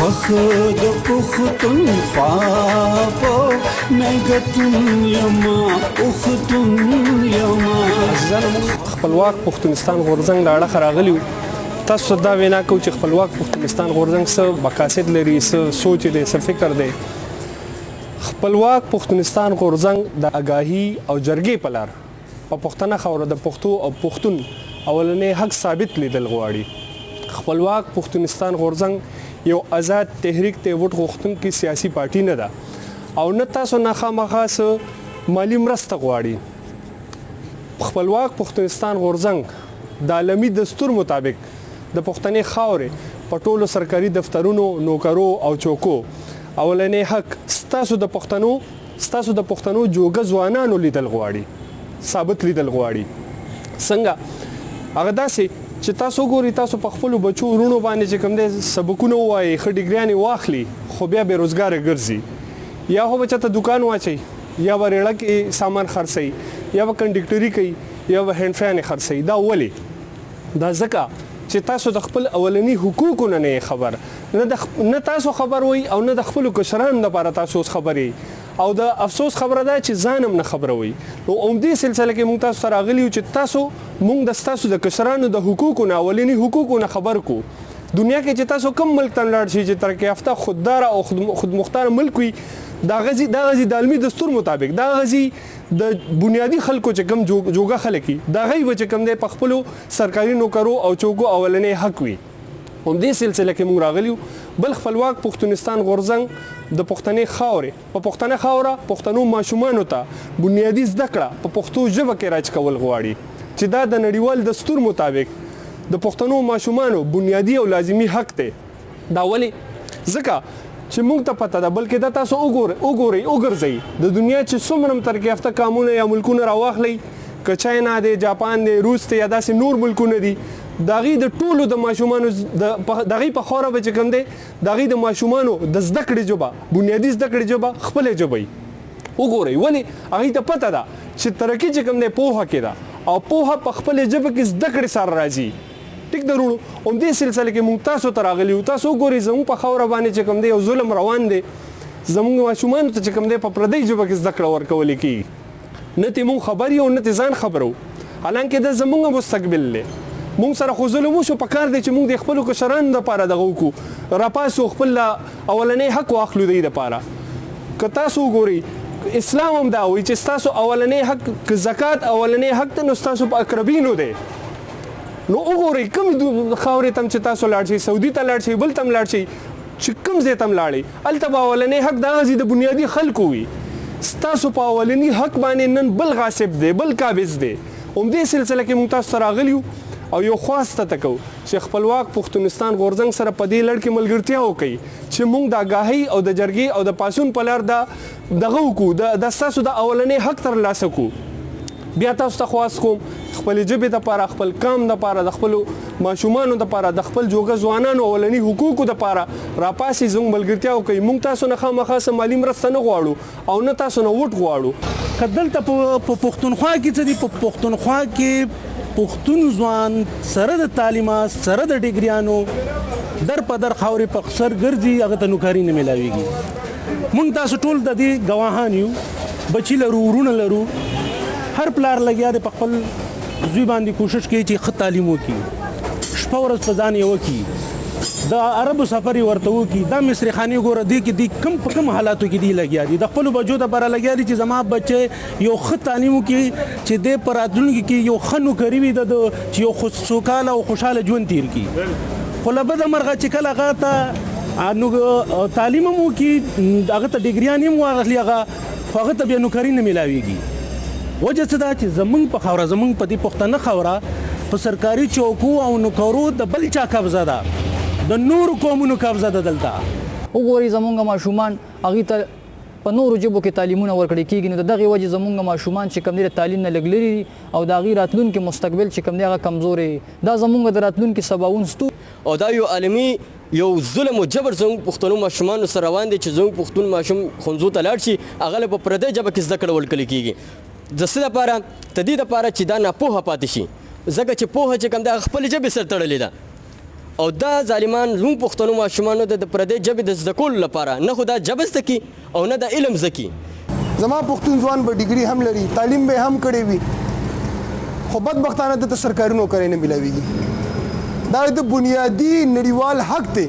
خوښ د پښتونخوا په نګتون یما پښتون یما. عزیزانو، موږ خپلواک پښتونستان غورځنګ له اړخه راغلي یو. تاسو ته دا وینا کوو چې خپلواک پښتونستان غورځنګ څه مقاصد لري، څه سوچ دی، څه فکر دی. خپلواک پښتونستان غورځنګ د اګاهي او جرګې په لار په پښتنه خاوره د پښتو او پښتون اولنی حق ثابت لیدل غواړي. خپلواک پښتونستان غورځنګ یو ازاد تحریک دی، ووټ غوښتونکي سیاسي پارټي نه ده او نه تاسو نه خامخا څه مالي مرسته غواړي. خپلواک پښتونستان غورځنګ د عالمي دستور مطابق د پښتنې خاورې په ټولو سرکاري دفترونو، نوکرو او چوکو اولنی حق ستاسو د پښتنو جوګه ځوانانو لیدل غواړي، ثابت لیدل غواړي. څنګه؟ هغه داسې چې تاسو ګوري، تاسو په خپلو بچو ورونو باندې چې کوم دی سبقونه ووایي، ښه ډیګریانې واخلي، خو بیا بې روزګاره ګرځي، یا خو به چاته دوکان واچوي، یا به ریړه کې سامان خرڅوي، یا به کنډکټري کوي، یا به هینډفیانې خرڅوي. دا ولې؟ دا ځکه چې تاسو د خپل اولنی حقوقو نه نه خبر، نه تاسو خبر وئ او نه د خپلو کشرانو لپاره تاسو اوس خبر یئ، او د افسوس خبره ده چې ځان هم نه خبروي. نو همدې سلسله کې موږ تاسو ته راغلي یو چې تاسو موږ د ستاسو د کشرانو د حقوقو نه، اولنی حقوقو نه خبر کو. دنیا کې چې تاسو کوم ملک ته لاړ شئ چې ترقي یافته، خوددار او خودمختار ملک وي، دا غزي د عالمي دستور مطابق دا غزي د بنیادی خلکو چې کوم جوګه خلک دي، دا غي به چې کوم دی په خپلو سرکاري نوکرو او چوکو اولنې حق وي. همدې سلسله کې موږ راغلي یو. بل، خپلواک پښتونستان غورځنګ د پښتنې خاورې په پښتنه خاوره پښتنو ماشومانو ته بنیادي زده کړه په پښتو ژبه کې رایج کول غواړي، چې دا د نړیوال دستور مطابق د پښتنو ماشومانو بنیادي او لازمي حق دی. دا ولې؟ ځکه چې موږ ته پته ده، بلکې دا تاسو وګورئ، وګورئ، وګرځئ، د دنیا چې څومره هم ترقي یافته قامونه یا ملکونه راواخلئ، که چاینا دی، جاپان دی، روس دی یا داسې نور ملکونه دي، د هغې د ټولو د ماشومانو د هغې په خاوره به چې کوم دی د هغې د ماشومانو د زده کړې ژبه، بنیادي زده کړې ژبه خپله ژبه وي. وګورئ ولې؟ هغې ته پته ده چې ترقي چې کوم دی پوهه کې ده او پوهه په خپلې ژبه کې زده کړې سره راځي. ټیک ده وروڼو، همدې سلسله کې موږ تاسو ته راغلي یو. تاسو وګورئ، زموږ په خاوره باندې چې کوم دی یو ظلم روان دی. زموږ ماشومانو ته چې کوم دی په پردۍ ژبه کې زده کړه ورکول کېږي. نه ترې موږ خبر یو، نه ترې ځان خبرو، حالانکه دا زموږ مستقبل دی. موږ سره خو ظلم وشو، په کار دی چې موږ د خپلو کشرانو دپاره دغه وکړو، راپاسو، خپل اولنی حق واخلو د دوی دپاره. که تاسو وګورئ، اسلام هم دا وایي چې ستاسو اولنی حق، که زکات اولنی حق دی، نو ستاسو په اقربینو دی. نو وګورئ، کوم خاورې ته هم چې تاسو لاړ شئ، سعودي ته لاړ شئ، بل ته هم لاړ شئ، چې کوم ځای ته هم لاړئ، هلته به اولنی حق د هغه ځای د بنیادي خلکو وي. ستاسو په اولني حق باندې نن بل غاصب دی، بل قابض دی. همدې سلسله کې موږ تاسو ته راغلي یو او یو خواست ته کوو چې خپلواک پښتونستان غورځنګ سره په دې لړ کې ملګرتیا وکړي چې موږ د آګاهۍ او د جرګې او د پاڅون په لار دا دغه وکړو، د ستاسو د اولنې حق ترلاسه کړو. بیا تاسو ته خواست کوم، خپلې ژبې دپاره، خپل قام دپاره، د خپلو ماشومانو دپاره، د خپل جوګه ځوانانو اولني حقوقو دپاره راپاسئ، زموږ ملګرتیا وکړئ. موږ تاسو نه خامخا څه مالي مرسته نه غواړو او نه تاسو نه ووټ غواړو. که دلته په پښتونخوا کې څه دي؟ په پښتونخوا کې پښتون ځوان سره د تعلیمه، سره د ډیګریانو، در په در خاورې په سر ګرځي، هغه ته نوکري نه ملاویږي. مونږ تاسو ټول د دې ګواهان یو. بچی لرو، ورونه لرو. هر پلار لګیا دی په خپل زوی باندې کوشش کوي چې ښه تعلیم وکړي، شپه ورځ په ځان یې وکړي، د عربو سفر یې ورته وکړي. دا مصري خانې ګوره، دې کې دی کم په کم حالاتو کې دی لګیا دي، د خپلو بچو دپاره لګیا دي چې زما بچی یو ښه تعلیم وکړي چې دی په راتلونکي کې یو ښه نوکري وي د چې یو سوکاله او خوشحاله ژوند تیر کړي. خو له بده مرغه چې کله هغه ته نو تعلیم هم وکړي، هغه ته ډیګریانې هم واخلي، هغه خو هغه ته بیا نوکري نه میلاویږي. وجه څه ده؟ چې زمونږ په خاوره، زمونږ په دې پښتنه خاوره په سرکاري چوکو او نوکرو د بل چا قبضه ده، د نورو قومونو قبضه ده دلته. وګورئ، زمونږ ماشومان هغوی ته په نورو ژبو کې تعلیمونه ورکړل کېږي. نو د دغې وجې زمونږ ماشومان چې کوم دی د تعلیم نه لږ لرې دي او د هغوی راتلونکي مستقبل چې کوم دی هغه کمزوری. دا زمونږ د راتلونکي سباوون ستوري. او دا یو عالمي یو ظلم او جبر زموږ پښتنو ماشومانو سره روان دی چې زموږ پښتون ماشوم ښوونځو ته لاړ شي، هغه له په پردۍ ژبه کې زده کړه ورکول کېږي. د څه دپاره؟ د دې دپاره چې دا ناپوهه پاتې شي، ځکه چې پوهه چې کوم ده هغه خپلې ژبې سره تړلې ده. او دا ظالمان زموږ پښتنو ماشومانو ته د پردۍ ژبې د زده کولو لپاره نه خو دا ژبه زده کړي او نه دا علم زده کړي. زما پښتون ځوان به ډګري هم لري، تعلیم به هم کړی وي، خو بدبختانه ده ته سرکاري نوکرۍ نه ملاویږي. دا د بنیادي نړیوال حق دی،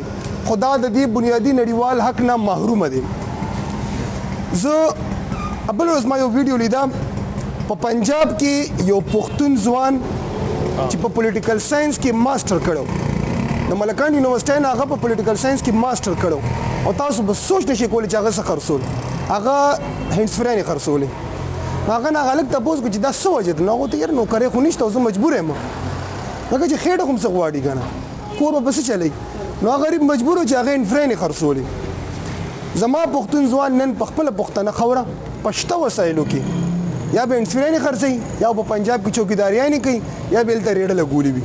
خو دا د دې بنیادي نړیوال حق نه محروم دی. زه بل ورځ ما یو ویډیو لیده، په پنجاب کې یو پښتون ځوان چې په پولیټیکل ساينس کې ماستر کړو، د ملکان یونیورسيټي نه هغه په پولیټیکل ساينس کې ماستر کړو، او تاسو به سوچ نشئ کولی چې هغه څه خرڅول، هغه هندسفرانې خرڅولې. هغه نه هلک تپوس کو چې دا څه وجه ده، نو هغه ته یاره نوکرۍ خو نشته او زه مجبور یم، ځکه چې خېټه خو هم څه غواړي که نه، کور به په څه چلوي. نو هغه غریب مجبور و چې هغه هندفرانې خرڅولې. زما پښتون ځوان نن په خپله پښتنه خاوره په شته وسایلو کې یا به هندسفرانې خرڅوي، یا په پنجاب کې چوکیداریانې کوي، یا به هلته ریړه لګولې وي.